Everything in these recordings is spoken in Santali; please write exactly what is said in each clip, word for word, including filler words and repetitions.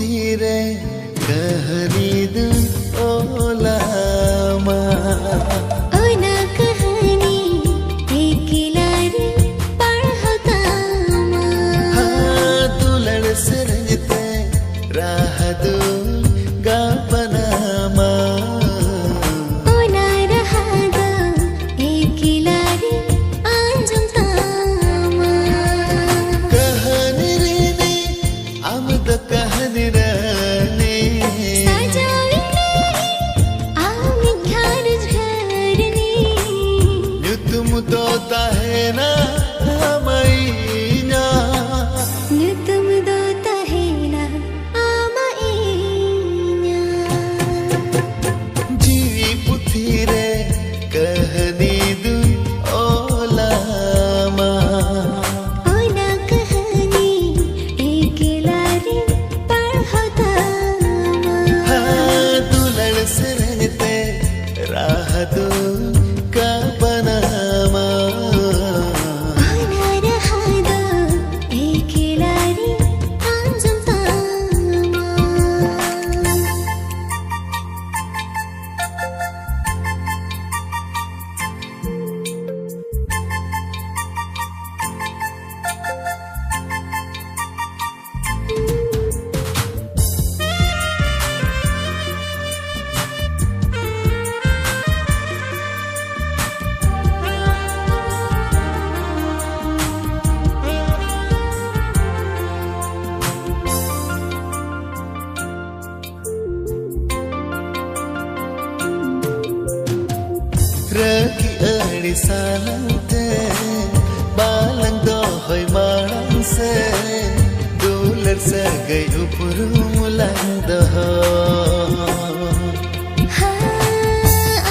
ᱛᱤᱨᱮ ᱠᱟᱹᱦᱱᱤ ᱫᱩᱧ ᱚᱞᱟᱢᱟ᱾ ᱚᱱᱟ ᱠᱟᱹᱦᱱᱤ ᱮᱠᱞᱟ ᱨᱮ ᱯᱟᱲᱦᱟᱣ ᱛᱟᱢᱟ᱾ ᱦᱟ, ᱫᱩᱞᱟᱹᱲ ᱥᱮᱨᱮᱧ ᱛᱮ ᱨᱟᱦᱟ ᱫᱩᱧ ᱜᱟᱵᱟᱱᱟᱢᱟ᱾ ᱚᱱᱟ ᱨᱟᱦᱟ ᱫᱚ ᱮᱠᱞᱟ ᱨᱮ ᱟᱸᱡᱚᱢ ᱛᱟᱢᱟ᱾ ᱠᱟᱹᱦᱱᱤ ᱨᱤᱱᱤᱡ ᱟᱢ ᱫᱚ ᱠᱟᱹᱦᱱᱤ ᱨᱟᱹᱱᱤ᱾ ᱥᱟᱡᱟᱣᱤᱧ ᱢᱮ ᱟᱢᱤᱡ ᱜᱷᱟᱨᱚᱸᱡᱽ ᱜᱷᱟᱨᱚᱸᱡᱽ᱾ ᱧᱩᱛᱩᱢ ᱫᱚ ᱛᱟᱦᱮᱱᱟ ᱟᱢᱟᱜ ᱤᱧᱟᱹᱜ᱾ ᱧᱩᱛᱩᱢ ᱫᱚ ᱛᱟᱦᱮᱱᱟ ᱟᱢᱟᱜ ᱤᱧᱟᱹᱜ᱾ ᱡᱤᱣᱤ ᱯᱩᱛᱷᱤ ᱨᱮ ᱠᱟᱹᱦᱱᱤ ᱫᱩᱧ ᱚᱞᱟᱢᱟ᱾ ᱚᱱᱟ ᱠᱟᱹᱦᱱᱤ ᱮᱠᱞᱟ ᱨᱮ ᱯᱟᱲᱦᱟᱣ ᱛᱟᱢᱟ᱾ ᱦᱟ, ᱫᱩᱞᱟᱹᱲ ᱥᱮᱨᱮᱧ ᱛᱮ ᱨᱟᱦᱟ ᱫᱩᱧ ᱜᱟᱵᱟᱱᱟᱢᱟ᱾ ᱚᱱᱟ ᱨᱟᱦᱟ ᱫᱚ ᱮᱠᱞᱟ ᱨᱮ ᱟᱸᱡᱚᱢ ᱛᱟᱢᱟ᱾ ᱨᱟᱹᱜᱤ ᱟᱹᱲᱤᱥ ᱟᱞᱟᱝ ᱛᱮ ᱵᱟᱞᱟᱝ ᱫᱚᱦᱚᱭ ᱢᱟᱲᱟᱝ ᱥᱮ, ᱫᱩᱞᱟᱹᱲ ᱥᱟᱹᱜᱟᱹᱭ ᱩᱯᱨᱩᱢ ᱞᱟᱝ ᱫᱚᱦᱚ᱾ ᱦᱟ,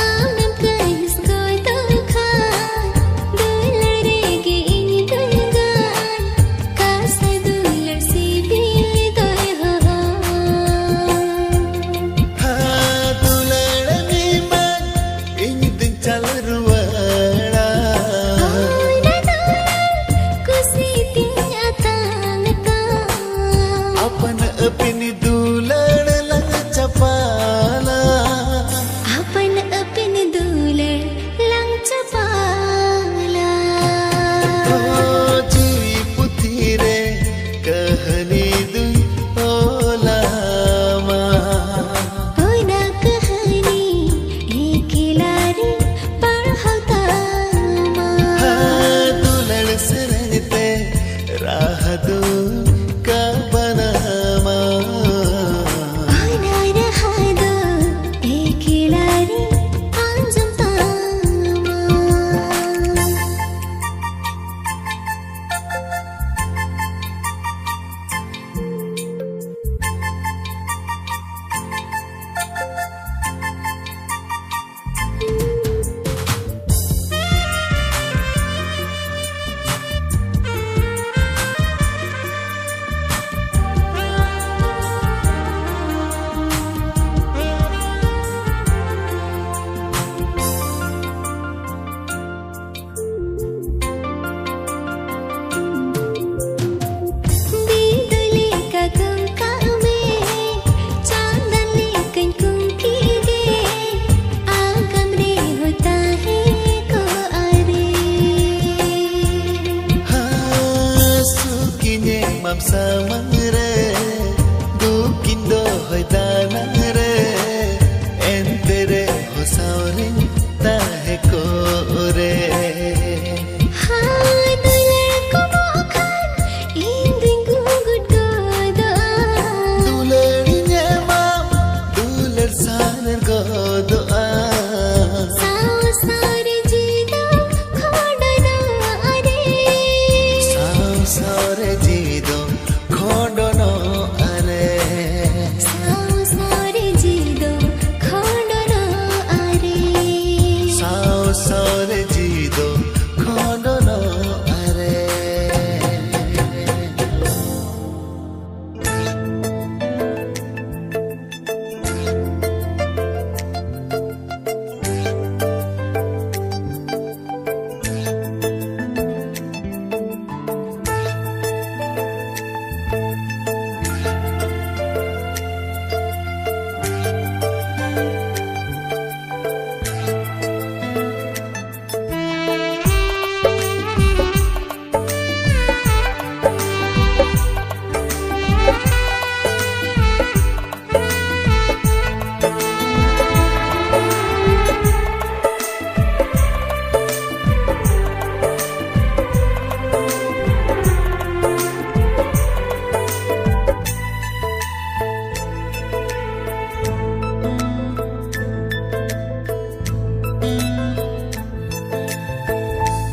ᱟᱢᱮᱢ ᱠᱟᱹᱦᱤᱥ ᱜᱚᱫᱚᱜ ᱠᱷᱟᱱ, ᱫᱩᱞᱟᱹᱲ ᱨᱮᱜᱮ ᱤᱧ ᱫᱩᱞ ᱜᱟᱱ, ᱠᱟᱥᱟ ᱫᱩᱞᱟᱹᱲ ᱥᱤᱵᱤᱞ ᱫᱚᱭ ᱦᱚᱦᱚ᱾ ᱦᱟ, ᱫᱩᱞᱟᱹᱲ ᱢᱮ ᱢᱟ, ᱤᱧ ᱫᱩᱧ ᱪᱟᱞ ᱨᱩᱣᱟᱹᱲᱟ᱾ ᱚᱱᱟ ᱫᱩᱞᱟᱹᱲ ᱠᱩᱥᱤ ᱛᱤᱧ ᱟᱛᱟᱝ ᱛᱟᱢ᱾ ᱟᱯᱟᱱ ᱟᱹᱯᱤᱱ ᱥᱟᱢᱟᱝ ᱨᱮ ᱫᱩᱠᱤᱧ ᱫᱚᱦᱚᱭ ᱫᱟᱱᱟᱝ ᱨᱮ, ᱮᱱᱛᱮ ᱨᱮᱦᱚᱸ ᱥᱟᱶᱨᱤᱧ ᱛᱟᱦᱮᱸ ᱠᱚᱜ ᱨᱮ᱾ ᱦᱟᱭ ᱫᱩᱞᱟᱹᱲ ᱠᱚᱢᱚᱜ ᱠᱷᱟᱱ ᱤᱧ ᱫᱩᱧ ᱜᱩᱜᱩᱴ ᱜᱚᱫᱚᱜᱼᱟ᱾ ᱫᱩᱞᱟᱹᱲᱤᱧ ᱮᱢᱟᱢ, ᱫᱩᱞᱟᱹᱲ ᱥᱟᱨᱮᱲ ᱜᱚᱫᱚᱜᱼᱟ᱾ ᱥᱟᱶ ᱥᱟᱶᱨᱮ ᱡᱤᱣᱤ ᱫᱚ ᱠᱷᱚᱸᱰᱚᱱᱚᱜᱼᱟ ᱨᱮ᱾ ᱥᱟᱶ ᱥᱟᱶᱨᱮ ᱡᱤᱣᱤ ᱫᱚ ᱠᱷᱚᱸᱰᱚᱱᱚᱜᱼᱟ ᱨᱮ᱾ ᱥᱟᱶ ᱥᱟᱶᱨᱮ ᱡᱤᱣᱤ ᱫᱚ ᱠᱷᱚᱸᱰᱚᱱᱚᱜᱼᱟ ᱨᱮ᱾ ᱥᱟᱶ ᱥᱟᱶᱨᱮ ᱡᱤᱣᱤ ᱫᱚ ᱠᱷᱚᱸᱰᱚᱱᱚᱜᱼᱟ ᱨᱮ᱾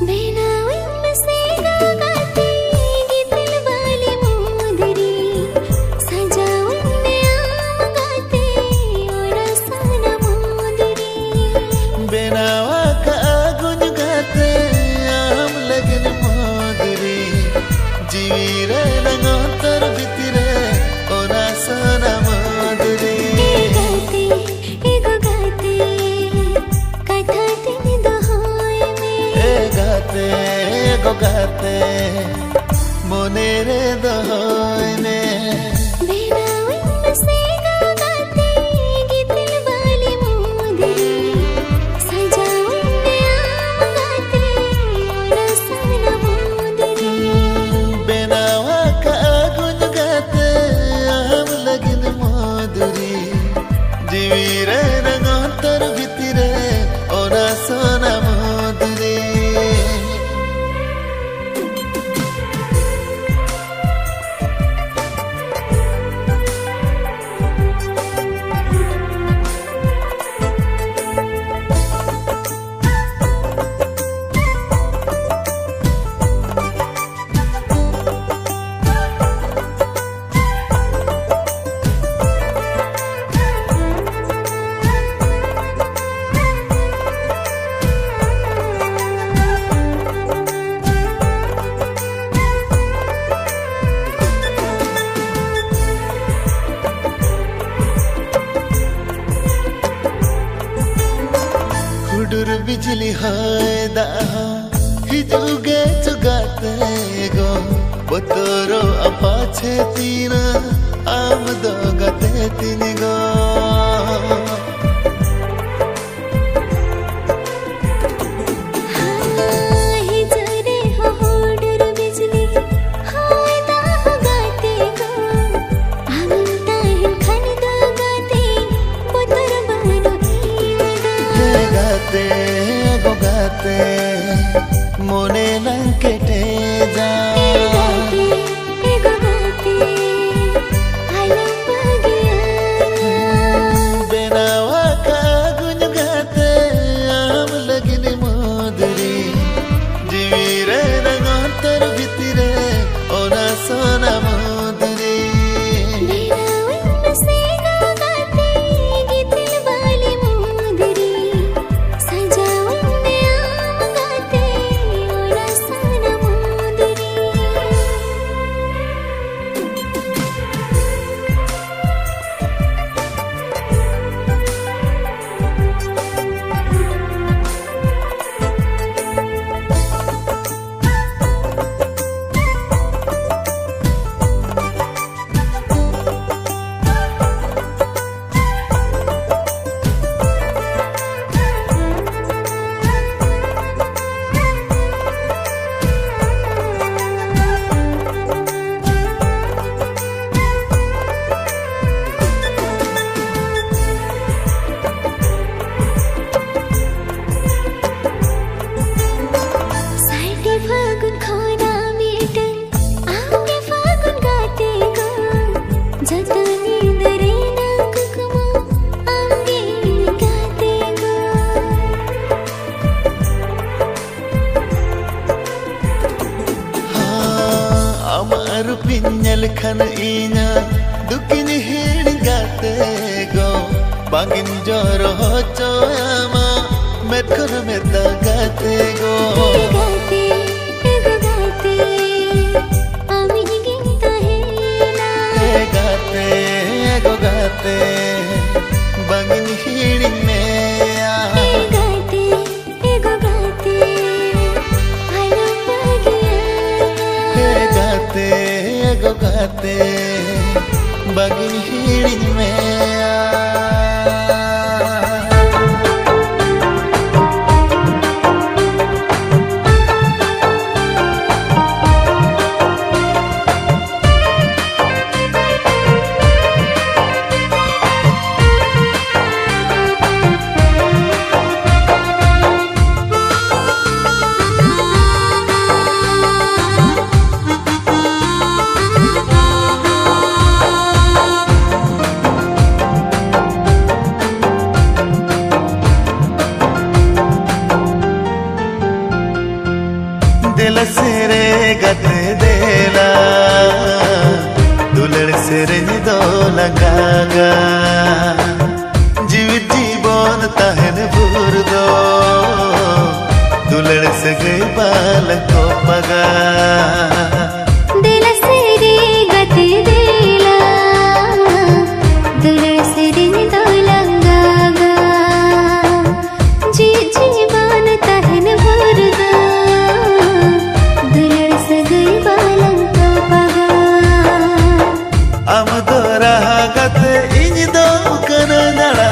ᱵᱮᱱᱟᱣᱤᱧ ᱢᱮᱥᱮ ᱜᱟᱛᱮ, ᱜᱤᱛᱤᱞ ᱵᱟᱞᱤ ᱢᱩᱫᱽ ᱨᱮ᱾ ᱥᱟᱡᱟᱣᱤᱧ ᱢᱮ ᱟᱢ ᱜᱟᱛᱮ, ᱚᱱᱟ ᱥᱟᱱᱟᱢ ᱢᱩᱫᱽ ᱨᱮ᱾ ᱵᱮᱱᱟᱣ ᱟᱠᱟᱫ ᱜᱩᱱ ᱜᱟᱛᱮ, ᱟᱢ ᱞᱟᱹᱜᱤᱫ ᱢᱩᱫᱽ ᱨᱮ᱾ ᱡᱤᱣᱤ ᱨᱮᱱᱟᱜ ᱚᱱᱛᱚᱨ ᱵᱷᱤᱛᱤᱨ ᱨᱮ, ᱚᱱᱟ ᱥᱟᱱᱟᱢ ᱢᱩᱫᱽ ᱨᱮ᱾ ᱮ ᱜᱟᱛᱮ, ᱮ ᱜᱚ ᱜᱟᱛᱮ, ᱠᱟᱛᱷᱟ ᱛᱤᱧ ᱫᱚᱦᱚᱭ ᱢᱮ᱾ ᱮ ᱜᱟᱛᱮ, ᱮ ᱜᱚ ᱜᱟᱛᱮ, ᱢᱚᱱᱮ ᱨᱮ ᱫᱚᱦᱚᱭ ᱢᱮ᱾ ᱵᱮᱱᱟᱣᱤᱧ ᱢᱮᱥᱮ ᱜᱚ ᱜᱟᱛᱮ, ᱜᱤᱛᱤᱞ ᱵᱟᱞᱤ ᱢᱩᱫᱽ ᱨᱮ᱾ ᱥᱟᱡᱟᱣᱤᱧ ᱢᱮ ᱟᱢ ᱜᱟᱛᱮ, ᱚᱱᱟ ᱥᱟᱱᱟᱢ ᱢᱩᱫᱽ ᱨᱮ᱾ ᱵᱮᱱᱟᱣ ᱟᱠᱟᱫ ᱦᱤᱞᱤ ᱦᱚᱭ ᱫᱟᱜ ᱦᱚᱸ ᱦᱤᱡᱩᱜ ᱜᱮ ᱪᱚ ᱜᱟᱛᱮ ᱜᱚ, ᱵᱚᱛᱚᱨᱚᱜᱼᱟ ᱯᱟᱪᱷᱮ ᱛᱤᱱᱟᱹᱜ ᱟᱢ ᱫᱚ ᱜᱟᱛᱮ ᱛᱤᱧ ᱜᱚ᱾ ᱦᱤᱡᱩᱜ ᱨᱮᱦᱚᱸ ᱦᱩᱰᱩᱨ ᱵᱤᱡᱽᱞᱤ, ᱦᱚᱭ ᱫᱟᱜ ᱦᱚᱸ ᱜᱟᱛᱮ ᱜᱚ, ᱟᱢᱮᱢ ᱛᱟᱦᱮᱱ ᱠᱷᱟᱱ ᱫᱚ ᱜᱟᱛᱮ, ᱵᱚᱛᱚᱨ ᱵᱟᱹᱱᱩᱜ ᱤᱧ ᱫᱚ᱾ ᱦᱮ ᱜᱟᱛᱮ ᱜᱚ ᱜᱟᱛᱮ, ᱢᱚᱱᱮ ᱞᱟᱝ ᱠᱮᱴᱮᱡᱟ᱾ ᱮ ᱜᱟᱛᱮ, ᱮ ᱜᱚ ᱜᱟᱛᱮ, ᱟᱞᱚᱢ ᱵᱟᱹᱜᱤᱭᱟᱹᱧᱟ᱾ ᱵᱮᱱᱟᱣ ᱟᱠᱟᱫ ᱜᱩᱧ ᱜᱟᱛᱮ, ᱟᱢ ᱞᱟᱹᱜᱤᱫ ᱢᱩᱫᱽᱨᱤ, ᱡᱤᱣᱤ ᱨᱮ ᱱᱟᱝ ᱚᱱᱛᱚᱨ ᱵᱷᱤᱛᱤᱨ ᱨᱮ, ᱚᱱᱟ ᱥᱚᱱᱟ ᱢᱩᱫᱽᱨᱤ᱾ ᱵᱮᱱᱟᱣᱟᱹᱧ ᱢᱮᱥᱮ ᱜᱚ ᱜᱟᱛᱮ, ᱜᱤᱛᱤᱞ ᱵᱟᱹᱞᱤ ᱢᱩᱫᱽᱨᱤ, ᱥᱟᱡᱟᱣᱟᱹᱧ ᱢᱮ ᱟᱢ ᱜᱟᱛᱮ, ᱚᱱᱟ ᱥᱚᱱᱟ ᱢᱩᱫᱽᱨᱤ᱾ ᱥᱟᱭᱴᱤ ᱯᱷᱟᱹᱜᱩᱱ ᱠᱷᱚᱱᱟᱜ ᱢᱤᱫᱴᱟᱝ ᱟᱢᱜᱮ ᱯᱷᱟᱹᱜᱩᱱ ᱜᱟᱛᱮ ᱠᱚ, ᱡᱚᱛᱚ ᱧᱤᱫᱟᱹ ᱨᱮᱱᱟᱜ ᱠᱩᱠᱢᱩ ᱟᱢᱜᱮ ᱜᱟᱛᱮ ᱠᱚ᱾ ᱦᱟᱸ, ᱟᱢᱟᱜ ᱨᱩᱯᱤᱧ ᱧᱮᱞ ᱠᱷᱟᱱ ᱤᱧᱟᱹᱜ ᱫᱩᱠᱤᱧ ᱦᱤᱲᱤᱧ ᱜᱟᱛᱮ ᱜᱚ, ᱵᱟᱝᱤᱧ ᱡᱚᱨᱚ ᱦᱚᱪᱚᱭᱟᱢᱟ ᱢᱮᱫ ᱠᱷᱚᱱ ᱢᱮᱫ ᱫᱟᱜ ᱜᱟᱛᱮ ᱜᱚ᱾ ᱮ ᱜᱟᱛᱮ, ᱮ ᱜᱚ ᱜᱟᱛᱮ, ᱟᱢᱤᱧ ᱜᱤᱧ ᱛᱟᱦᱮᱱᱟ᱾ ᱮ ᱜᱟᱛᱮ, ᱮ ᱜᱚ ᱜᱟᱛᱮ, ᱵᱟᱝᱤᱧ ᱦᱤᱲᱤᱧ ᱢᱮᱭᱟ᱾ ᱮ ᱜᱟᱛᱮ, ᱠᱟᱛᱮ ᱵᱟᱝᱤᱧ ᱦᱤᱲᱤᱧ ᱢᱮᱭᱟ᱾ ᱫᱮᱞᱟ ᱥᱮᱨᱮ ᱜᱟᱛᱮ ᱫᱮᱞᱟ, ᱫᱩᱞᱟᱹᱲ ᱥᱮᱨᱮᱧ ᱫᱚ ᱞᱟᱸᱜᱟ ᱜᱟ᱾ ᱡᱤᱣᱤ ᱡᱤᱵᱚᱱ ᱛᱟᱦᱮᱱ ᱵᱷᱳᱨ ᱫᱚ, ᱫᱩᱞᱟᱹᱲ ᱥᱟᱹᱜᱟᱹᱭ ᱵᱟᱞᱮ ᱛᱚᱯᱟᱜᱟ᱾ ᱫᱮᱞᱟ ᱥᱮᱨᱮ ᱜᱟᱛᱮ ᱫᱮᱞᱟ, ᱫᱩᱞᱟᱹᱲ ᱥᱮᱨᱮᱧ ᱫᱚ ᱞᱟᱸᱜᱟ ᱜᱟ᱾ ᱡᱤᱣᱤ ᱡᱤᱵᱚᱱ ᱛᱟᱦᱮᱱ ᱵᱷᱳᱨ ᱫᱚ, ᱫᱩᱞᱟᱹᱲ ᱥᱟᱹᱜᱟᱹᱭ ᱵᱟᱞᱟᱝ ᱛᱚᱯᱟᱜᱟ᱾ ᱟᱢ ᱫᱚ ᱨᱟᱦᱟ ᱜᱟᱛᱮ, ᱤᱧ ᱫᱚ ᱠᱟᱹᱱᱟᱹᱧ ᱟᱲᱟ,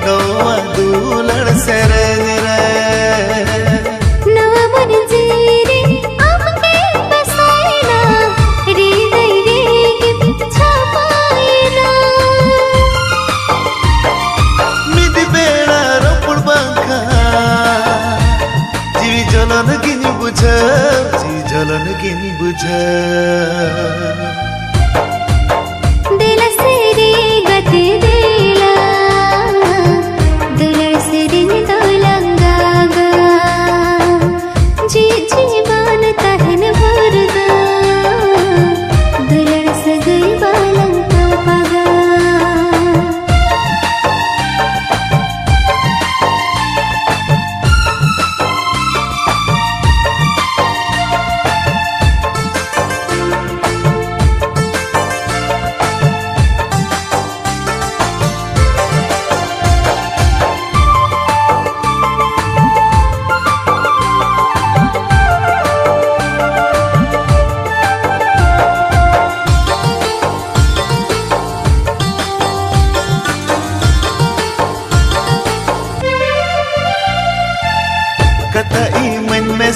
ᱱᱚᱣᱟ ᱫᱩᱞᱟᱹᱲ ᱥᱮᱨᱮᱧ ᱨᱮ᱾ ᱱᱚᱣᱟ ᱢᱚᱱᱮ ᱡᱤᱣᱤ ᱨᱮ ᱟᱢ ᱜᱮᱢ ᱵᱟᱥᱟᱭᱮᱱᱟ, ᱦᱨᱤᱫᱟᱹᱭ ᱨᱮᱜᱮᱢ ᱪᱷᱟᱯᱟᱭᱮᱱᱟ᱾ ᱢᱤᱫ ᱵᱮᱲᱟ ᱨᱚᱯᱚᱲ ᱵᱟᱝᱠᱷᱟᱱ ᱡᱤᱣᱤ ᱡᱚᱞᱚᱱ ᱜᱤᱧ ᱵᱩᱡᱷᱟᱹᱣ, ᱡᱤᱣᱤ ᱡᱚᱞᱚᱱ ᱜᱤᱧ ᱵᱩᱡᱷᱟᱹᱣ᱾ ᱫᱮᱞᱟ ᱥᱮᱨᱮ ᱜᱟᱛᱮ ᱫᱮᱞᱟ,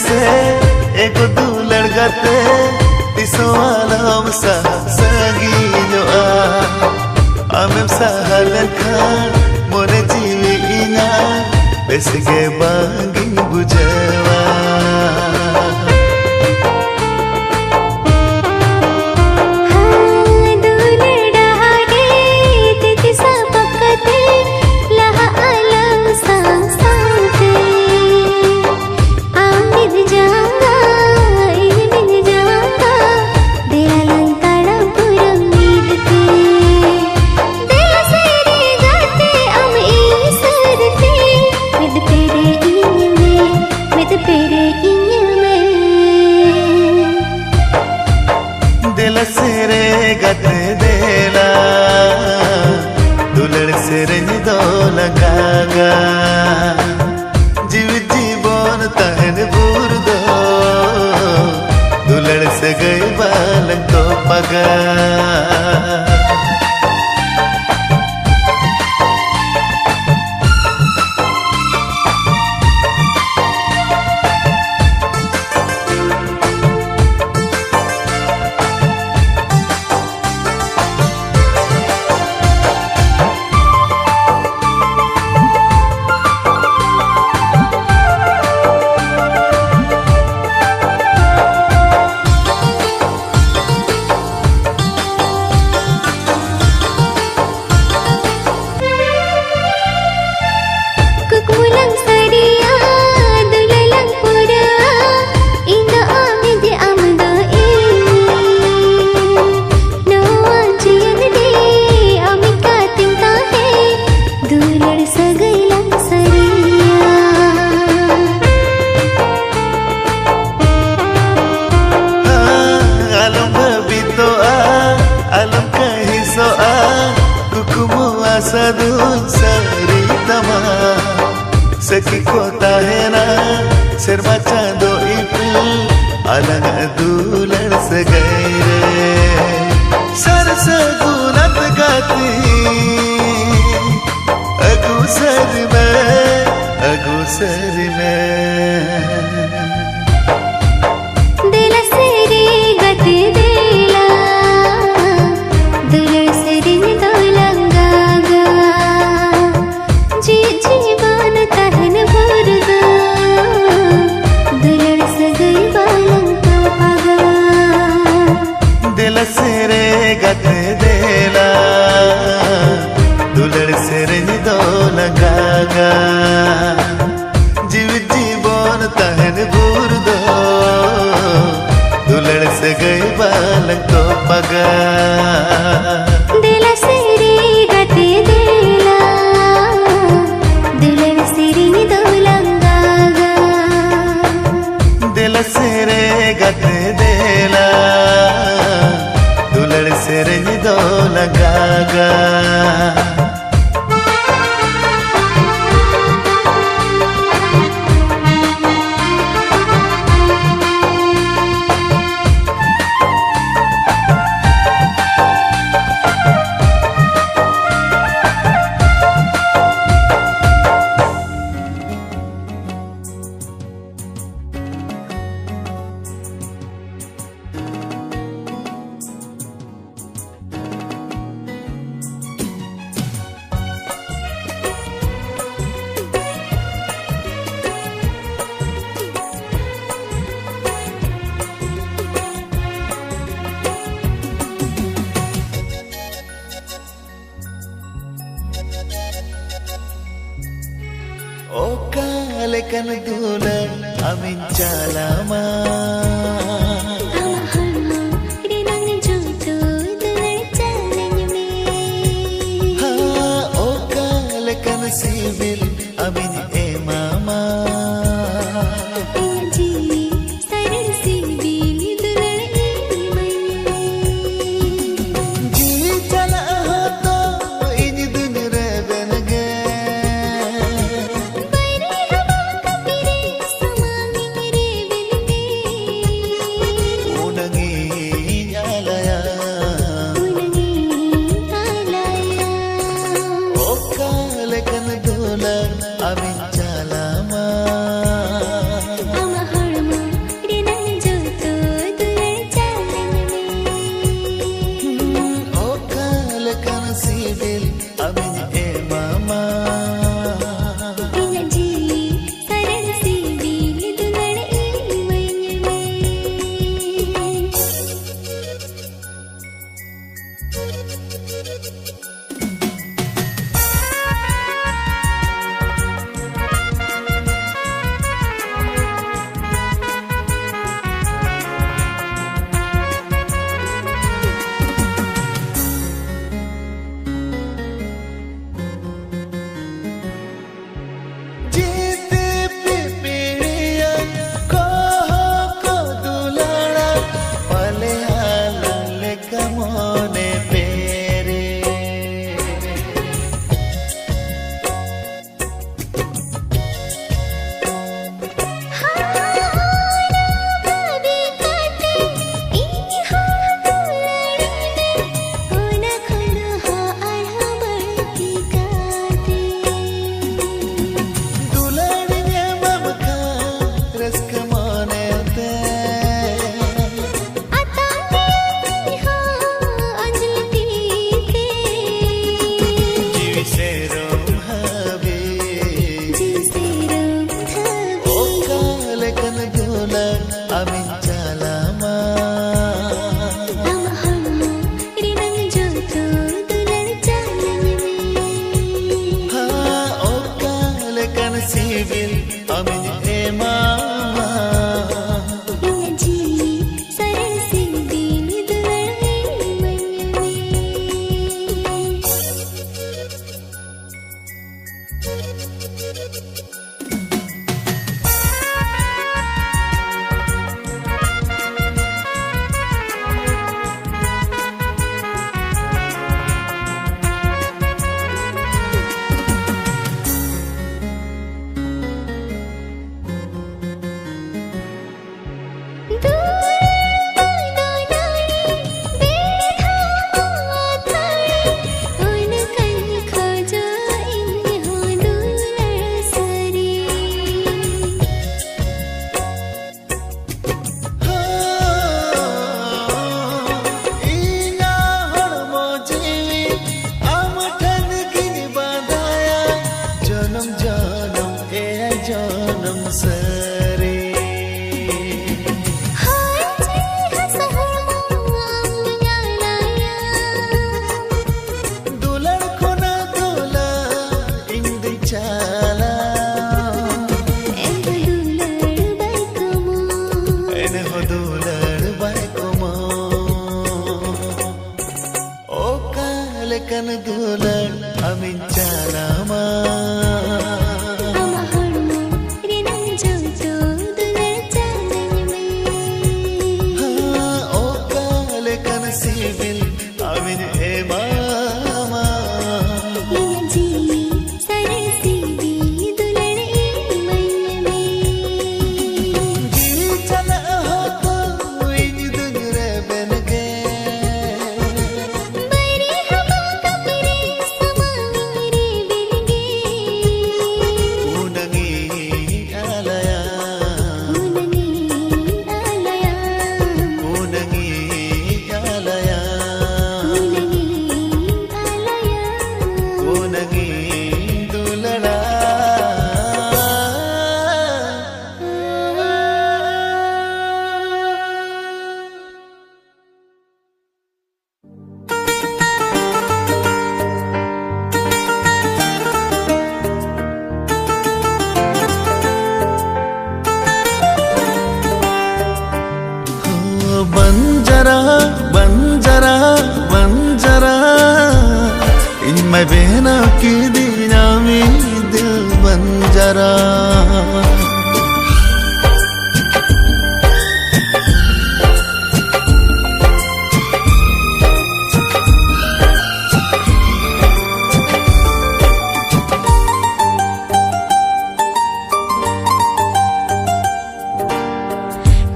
ᱥᱮ ᱮᱜᱳ ᱫᱩᱞᱟᱹᱲ ᱜᱟᱛᱮ, ᱛᱤᱥ ᱦᱚᱸ ᱟᱞᱚᱢ ᱥᱟᱦᱟ ᱥᱟᱺᱜᱤᱧᱚᱜᱼᱟ᱾ ᱟᱢᱮᱢ ᱥᱟᱦᱟ ᱞᱮᱱᱠᱷᱟᱱ ᱢᱚᱱᱮ ᱡᱤᱣᱤ ᱤᱧᱟᱹᱜ ᱵᱮᱥ ᱜᱮ ᱵᱟᱝᱤᱧ ᱵᱩᱡᱷᱟᱹᱣᱟ᱾ ᱦᱟᱸ, ᱫᱩᱞᱟᱹᱲ ᱰᱟᱦᱟᱨ ᱨᱮ ᱛᱤ ᱛᱤ ᱥᱟᱵ ᱠᱟᱛᱮ ᱞᱟᱦᱟ ᱟᱞᱟᱝ ᱥᱟᱶ ᱥᱟᱶᱛᱮ᱾ ᱟᱢ ᱢᱤᱫ ᱡᱟᱸᱜᱟ, ᱤᱧ ᱢᱤᱫ ᱡᱟᱸᱜᱟ, ᱫᱮᱞᱟ ᱞᱟᱝ ᱛᱟᱲᱟᱢ ᱯᱩᱨᱟᱹᱣ ᱢᱤᱫ ᱛᱮ᱾ ᱫᱮᱞᱟ ᱥᱮᱨᱮᱧ ᱜᱟᱛᱮ, ᱟᱢ ᱤᱧ ᱥᱩᱨ ᱛᱮ, ᱢᱤᱫ ᱯᱮᱨᱮ ᱤᱧ ᱢᱮ, ᱢᱤᱫ ᱯᱮᱨᱮ ᱤᱧ ᱢᱮ᱾ ᱫᱮᱞᱟ ᱥᱮᱨᱮᱧ ᱜᱟᱛᱮ ᱫᱮᱞᱟ, ᱫᱩᱞᱟᱹᱲ ᱥᱮᱨᱮᱧ ᱫᱚ ᱞᱟᱸᱜᱟ ᱜᱟ᱾ ᱡᱤᱣᱤ ᱡᱤᱵᱚᱱ ᱛᱟᱦᱮᱱ ᱵᱷᱳᱨ ᱫᱚ, ᱫᱩᱞᱟᱹᱲ ᱥᱟᱹᱜᱟᱹᱭ ᱵᱟᱞᱟᱝ ᱛᱚᱯᱟᱜᱟ᱾ ᱠᱩᱠᱢᱩ ᱞᱟᱝ ᱥᱟᱹᱨᱤᱭᱟ, ᱫᱩᱞᱟᱹᱲ ᱞᱟᱝ ᱯᱩᱨᱟᱹᱣᱟ, ᱤᱧ ᱫᱚ ᱟᱢ ᱡᱮ ᱟᱢ ᱫᱚ ᱤᱧ᱾ ᱱᱚᱣᱟ ᱡᱤᱭᱚᱱ ᱨᱮ ᱟᱢ ᱮᱠᱟᱛᱤᱧ ᱛᱟᱦᱮᱸ, ᱫᱩᱞᱟᱹᱲ ᱥᱟᱹᱜᱟᱹᱭ ᱞᱟᱝ ᱥᱟᱹᱨᱤᱭᱟ᱾ ᱟᱞᱚᱢ ᱵᱷᱟᱹᱵᱤᱛᱚᱜᱼᱟ, ᱟᱞᱚᱢ ᱠᱟᱹᱦᱤᱥᱚᱜᱼᱟ, ᱠᱩᱠᱢᱩ ᱟᱥᱟ ᱫᱩᱧ ᱥᱟᱹᱨᱤ ᱛᱟᱢᱟ᱾ ᱥᱟᱹᱠᱷᱤ ᱠᱚ ᱛᱟᱦᱮᱱᱟ ᱥᱮᱨᱢᱟ ᱪᱟᱸᱫᱚ ᱤᱯᱤᱞ, ᱟᱞᱟᱝᱟᱜ ᱫᱩᱞᱟᱹᱲ ᱥᱟᱹᱜᱟᱹᱭ ᱨᱮ᱾ ᱥᱟᱨ ᱥᱟᱹᱜᱩᱱ ᱟᱛᱜᱟᱛᱤ, ᱟᱹᱜᱩ ᱥᱟᱹᱨᱤ ᱢᱮ, ᱟᱹᱜᱩ ᱥᱟᱹᱨᱤ ᱢᱮ᱾ ᱮᱞᱟ, ᱫᱩᱞᱟᱹᱲ ᱥᱮᱨᱮᱧ ᱫᱚ ᱞᱟᱸᱜᱟᱜᱟ᱾ ᱡᱤᱣᱤ ᱡᱤᱵᱚᱱ ᱛᱟᱦᱮᱱ ᱵᱷᱳᱨ ᱫᱚ, ᱫᱩᱞᱟᱹᱲ ᱥᱟᱹᱜᱟᱹᱭ ᱵᱟᱞᱟᱝ ᱛᱚᱯᱟᱜᱟ᱾ ᱫᱮᱞᱟ ᱥᱮᱨᱮ ᱜᱟᱛᱮ ᱫᱮᱞᱟ, ᱫᱩᱞᱟᱹᱲ ᱥᱮᱨᱮᱧ ᱫᱚ ᱞᱟᱸᱜᱟᱜᱟ᱾ ᱫᱮᱞᱟ ᱥᱮᱨᱮ ᱜᱟᱛᱮ ᱫᱮᱞᱟ, ᱫᱩᱞᱟᱹᱲ ᱥᱮᱨᱮᱧ ᱫᱚ ᱞᱟᱸᱜᱟᱜᱟ᱾ ᱚᱠᱟ ᱞᱮᱠᱟᱱ ᱫᱩᱞᱟᱹᱲ ᱟᱢᱤᱧ ᱪᱟᱞᱟᱢᱟ? ᱟᱢᱟᱜ ᱦᱚᱲᱢᱚ ᱨᱮᱱᱟᱝ ᱡᱚᱛᱚ ᱫᱩᱞᱟᱹᱲ ᱪᱟᱞᱟᱧ ᱢᱮ᱾ ᱦᱟ, ᱚᱠᱟ ᱞᱮᱠᱟᱱ ᱥᱤᱵᱤᱞ ᱟᱢᱤᱧ ᱮᱢᱟᱢᱟ? ᱤᱧᱟᱜ ᱡᱤᱣᱤ ᱥᱟᱨᱮᱲ ᱥᱤᱵᱤᱞ ᱫᱩᱞᱟᱹᱲ ᱤᱢᱟᱹᱧ ᱢᱮ᱾ ᱡᱤᱣᱤ ᱪᱟᱞᱟᱜ ᱦᱚᱸᱛᱚ ᱤᱧ ᱫᱩᱧ ᱨᱮᱵᱮᱱ ᱜᱮ᱾ ᱵᱟᱭᱨᱮ ᱦᱟᱣᱟ ᱠᱟᱹᱯᱤ ᱨᱮ ᱥᱟᱢᱟᱝ ᱤᱧ ᱨᱮᱵᱮᱱ ᱜᱮ᱾ ᱩᱱᱟᱹᱝ ᱤᱧ ᱟᱞᱟᱭᱟ᱾ ᱩᱱᱟᱹᱝ ᱤᱧ ᱟᱞᱟᱭᱟ᱾ ᱚᱠᱟ ᱞᱮᱠᱟᱱ ᱫᱩᱞᱟᱹᱲ ᱟᱢᱤᱧ ᱡᱤᱛᱤ ᱯᱤᱯᱤᱲᱤᱭᱟᱹ ᱠᱚᱦᱚᱸ ᱠᱚ ᱫᱩᱞᱟᱹᱲᱟ, ᱯᱟᱞᱮ ᱟᱞᱟᱝ ᱞᱮᱠᱟ ᱢᱚᱱᱮ ᱯᱮᱨᱮ᱾ ᱞᱮᱠᱟᱱ ᱫᱩᱞᱟᱹᱲ ᱟᱢᱤᱧ ᱪᱟᱞᱟᱢᱟ᱾ ᱟᱢᱟᱜ ᱦᱚᱲᱢᱚ ᱨᱮᱱᱟᱜ ᱡᱚᱛᱚ ᱫᱩᱞᱟᱹᱲ ᱪᱟᱞᱟᱹᱧ ᱢᱮ᱾ ᱦᱮᱸ, ᱚᱠᱟ ᱞᱮᱠᱟᱱ ᱥᱤᱵᱤᱞ ᱟᱢᱤᱧ ᱮᱢᱟᱢᱟ᱾ ᱤᱧᱟᱜ ᱡᱤᱣᱤ ᱥᱟᱨᱮ ᱥᱤᱵᱤ ᱫᱩᱞᱟᱹᱲ ᱤᱢᱟᱹᱧ ᱢᱮ᱾ ᱡᱤᱣᱤ ᱪᱟᱞᱟᱜ ᱦᱚᱸ ᱤᱧ ᱫᱩᱧ ᱨᱮᱵᱮᱱ ᱜᱮ᱾ ᱵᱟᱹᱭᱨᱤ ᱦᱚᱸ ᱵᱟᱝ ᱠᱟᱹᱯᱤ ᱨᱮ ᱥᱟᱢᱟᱝ ᱨᱮᱵᱮᱱ ᱜᱮ᱾ ᱩᱱᱟᱹᱝ ᱤᱧ ᱟᱞᱟᱭᱟ᱾ ᱩᱱᱟᱹᱝ ᱤᱧ ᱟᱞᱟᱭᱟ᱾ ᱩᱱᱟᱹᱝ ᱤᱧ ᱟᱞᱟᱭᱟ᱾ ᱩᱱᱟᱹᱝ ᱤᱧ ᱟᱞᱟᱭᱟ᱾ ᱩᱱᱟᱹᱝ ᱤᱧ ᱫᱩᱞᱟᱹᱲᱟ᱾ ᱵᱟᱱᱡᱟᱨᱟ, ᱵᱟᱱᱡᱟᱨᱟ, ᱵᱟᱱᱡᱟᱨᱟ, ᱤᱧ ᱢᱟᱭ ᱵᱮᱱᱟᱣ ᱠᱤᱫᱤᱧᱟ ᱢᱤᱫ ᱫᱤᱞ ᱵᱟᱱᱡᱟᱨᱟ᱾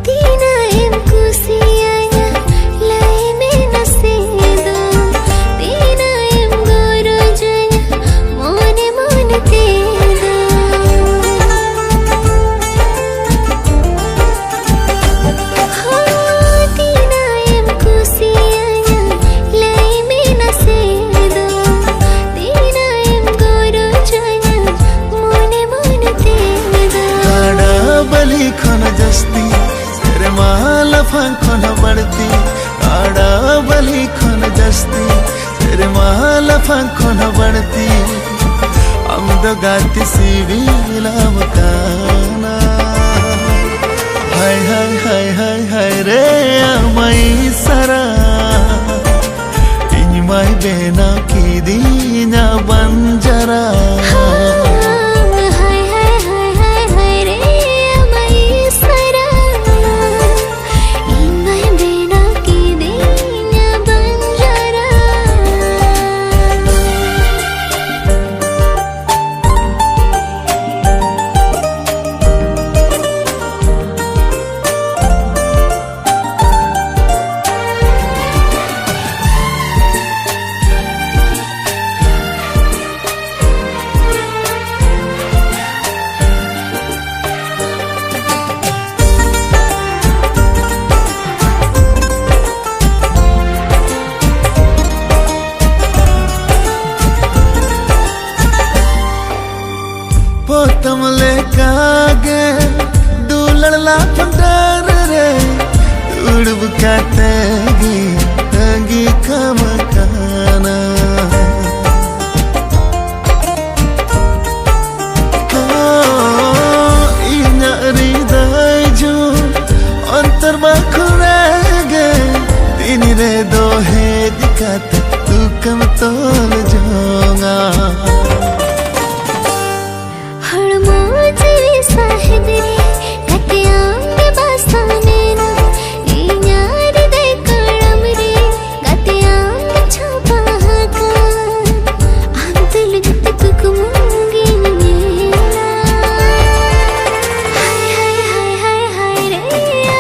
ᱛᱤᱱᱟᱹᱜ ᱮᱢ ᱠᱩᱥᱤᱭᱟᱹᱧᱟ ᱞᱟᱹᱭ ᱢᱮ ᱱᱟᱥᱮ ᱫᱚ, ᱛᱤᱱᱟᱹᱜ ᱮᱢ ᱜᱚᱨᱚᱡᱟᱹᱧᱟ ᱢᱚᱱᱮ ᱢᱚᱱᱮ ᱛᱮᱫᱚ᱾ ᱦᱚᱸ, ᱛᱤᱱᱟᱹᱜ ᱮᱢ ᱠᱩᱥᱤᱭᱟᱹᱧᱟ ᱞᱟᱹᱭ ᱢᱮ ᱱᱟᱥᱮ ᱫᱚ, ᱛᱤᱱᱟᱹᱜ ᱮᱢ ᱜᱚᱨᱚᱡᱟᱹᱧᱟ ᱢᱚᱱᱮ ᱢᱚᱱᱮ ᱛᱮᱫᱚ᱾ ᱜᱟᱰᱟ ᱵᱟᱹᱞᱤ ᱠᱷᱚᱱ ᱡᱟᱹᱥᱛᱤ ᱥᱮᱨᱢᱟ ᱞᱟᱯᱷᱟᱝ ᱠᱷᱚᱱ ᱵᱟᱹᱲᱛᱤ, ᱜᱟᱰᱟ ᱵᱟᱹᱞᱤ ᱠᱷᱚᱱ ᱡᱟᱹᱥᱛᱤ ᱥᱮᱨᱢᱟ ᱞᱟᱯᱷᱟᱝ ᱠᱷᱚᱱ ᱵᱟᱹᱲᱛᱤ, ᱟᱢ ᱫᱚ ᱜᱟᱛᱮ ᱥᱤᱵᱤᱞᱟᱢ ᱠᱟᱱᱟ᱾ ᱦᱟᱭ ᱦᱟᱭ ᱦᱟᱭ ᱦᱟᱭ ᱦᱟᱭ ᱨᱮ ᱟᱢᱟᱭ ᱥᱟᱨᱟ, ᱤᱧ ᱵᱟᱭ ᱵᱮᱱᱟᱣ ᱠᱤᱫᱤᱧᱟ ᱵᱟᱧᱡᱟᱨᱟ᱾ ᱦᱟᱭ, ᱦᱟᱭ, ᱦᱟᱭ, ᱦᱟᱭ, ᱦᱟᱭ ᱨᱮ ᱟᱢᱟᱜ ᱤᱥᱟᱨᱟ᱾ ᱤᱧ ᱵᱟᱭ ᱵᱮᱱᱟᱣ ᱠᱤᱫᱤᱧᱟ ᱵᱟᱧᱡᱟᱨᱟ᱾ ᱯᱚᱛᱚᱢ ᱞᱮᱠᱟᱜᱮ ᱫᱩᱞᱟᱹᱲ ᱞᱟᱯᱷᱟᱱᱰᱟᱨ ᱨᱮ ᱫᱩᱲᱩᱵ ᱠᱟᱛᱮ ᱜᱮ ᱛᱟᱺᱜᱤ ᱠᱟᱢ ᱠᱟᱱᱟ᱾ ᱚ, ᱤᱧᱟᱹᱜ ᱦᱨᱤᱫᱟᱹᱭ ᱡᱩ ᱚᱱᱛᱚᱨ ᱵᱟᱠᱷᱩᱲᱟ ᱜᱮ ᱛᱤᱱ ᱨᱮᱫᱚ ᱦᱮᱡ ᱠᱟᱛᱮ ᱛᱩᱠᱟᱹᱢ ᱛᱚᱞ ᱡᱚᱝᱟ᱾ ᱦᱚᱲᱢᱚ ᱡᱤᱣᱤ ᱥᱟᱦᱮᱫ ᱨᱮ ᱜᱟᱛᱮ ᱟᱢ ᱜᱮ ᱵᱟᱥᱟ ᱢᱮᱱᱟᱜ, ᱤᱧᱟᱹᱜ ᱦᱨᱤᱫᱟᱹᱭ ᱠᱚᱲᱟᱢ ᱨᱮ ᱜᱟᱛᱮ ᱟᱢ ᱜᱮ ᱪᱷᱟᱯᱟ ᱟᱠᱟᱱ, ᱟᱢ ᱛᱩᱞᱩᱡ ᱛᱮ ᱠᱩᱠᱢᱩ ᱜᱤᱧ ᱧᱮᱞᱟ᱾ ᱦᱟᱭ, ᱦᱟᱭ, ᱦᱟᱭ, ᱦᱟᱭ, ᱦᱟᱭ ᱨᱮ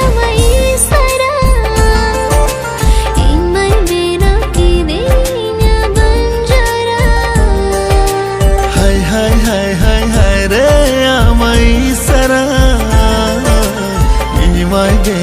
ᱟᱢᱟᱜ ᱤᱥᱟᱨᱟ, ᱤᱧ ᱢᱟᱭ ᱵᱮᱱᱟᱣ ᱠᱤᱫᱤᱧᱟ ᱵᱟᱧᱡᱟᱨᱟ᱾ ᱦᱟᱭ, ᱦᱟᱭ, ᱦᱟᱭ, ᱦᱟᱭ, ᱦᱟᱭ ᱨᱮ ᱟᱢᱟᱜ ᱤᱥᱟᱨᱟ, ᱤᱧ ᱢᱟᱭ ᱵᱮᱱᱟᱣ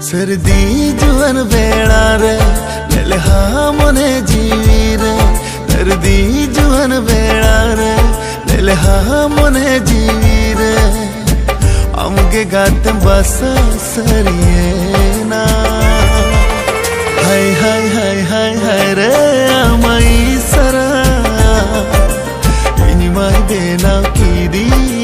ᱥᱟᱹᱨᱫᱤ ᱡᱩᱣᱟᱹᱱ ᱵᱮᱲᱟ ᱨᱮ ᱞᱮᱞᱮᱦᱟ ᱢᱚᱱᱮ ᱡᱤᱣᱤ ᱨᱮ, ᱥᱟᱹᱨᱫᱤ ᱡᱩᱣᱟᱹᱱ ᱵᱮᱲᱟ ᱨᱮ ᱞᱮᱞᱮᱦᱟ ᱢᱚᱱᱮ ᱡᱤᱣᱤ ᱨᱮ, ᱟᱢᱜᱮ ᱜᱟᱛᱮᱢ ᱵᱟᱥᱟ ᱥᱟᱹᱨᱤᱭᱮᱱᱟ᱾ ᱦᱟᱭ ᱦᱟᱭ ᱦᱟᱭ ᱦᱟᱭ ᱦᱟᱭ ᱨᱮ, ᱟᱢᱟᱭ ᱥᱟᱨᱟ ᱤᱧ ᱢᱟᱭ ᱵᱮᱱᱟᱣ ᱠᱤᱫᱤᱧ